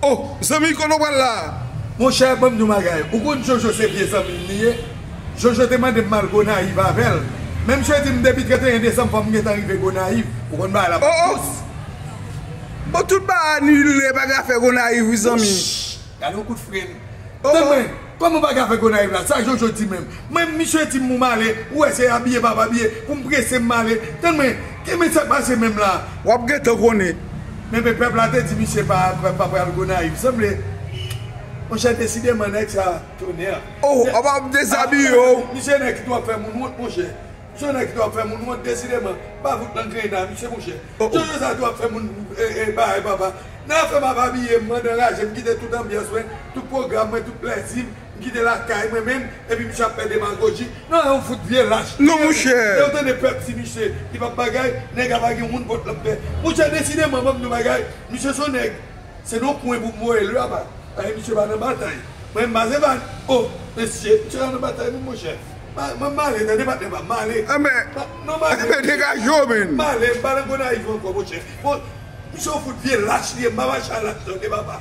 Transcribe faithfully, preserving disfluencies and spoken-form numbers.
Oh, zanmi, kote w pral la? Monchè, ban m di w bagay. Ou konn Jojo se vye zanmi m li ye? Jojo te mande m m al Gonayiv avè l. Men misye di m depi trannteyen desanm fò m gentan rive Gonayiv. Ou konn bagay la pa Oh, oh. Bon, tout bagay anile, pa gen afè Gonayiv, wi, zanmi. Gade yon kout fren. Tann mwen, kòman pa gen afè Gonayiv la? Sa Jojo di menm? Mwen, misye di m pou m ale, ou wè se abiye pa abiye, pou m prese m ale. Tann mwen, kenbe sa k pase menm la. W ap gentan konnen. Men, men pèp la te di misye pa, pa, pa pral Gonayiv. Sanble, monchè, desideman nèg sa, tonè. Oh, w ap dezabiye w. Misye nèg ki dwe ap fè moun wont, monchè. Misye nèg ki dwe ap fè moun wont, desideman. Pa fout nan grenn a misye, monchè. Jojo sa dwe ap fè moun, e, e, bagay, papa. Nan afè m ap abiye, m mande anraje, m kite tout anbyans mwen, tout pwogram mwen, tout plèzi m, m kite lakay mwen menm, epi misye ap fè demagoji. Non, yon fout vye lach. Non, monchè. Lè w tande pèp di misye, li p ap bagay, nèg a pa gen moun vòt l ap fè. Monchè, desideman, ban m di w bagay, misye se yon nèg. Se nan kwen pou m voye l wi apa. Paske misye pa nan batay. Mwen m pa se pa. Oh, mesye, misye pa nan batay non, monchè. Mwen m ale, tande patnè pa m, m ale. Enben, non, m ale. Enben, degaje w, menn. M ale, m pa nan Gonayiv ankò, monchè. Bon, misye yon fout vye lach li ye, m pa mache a lach, tande papa.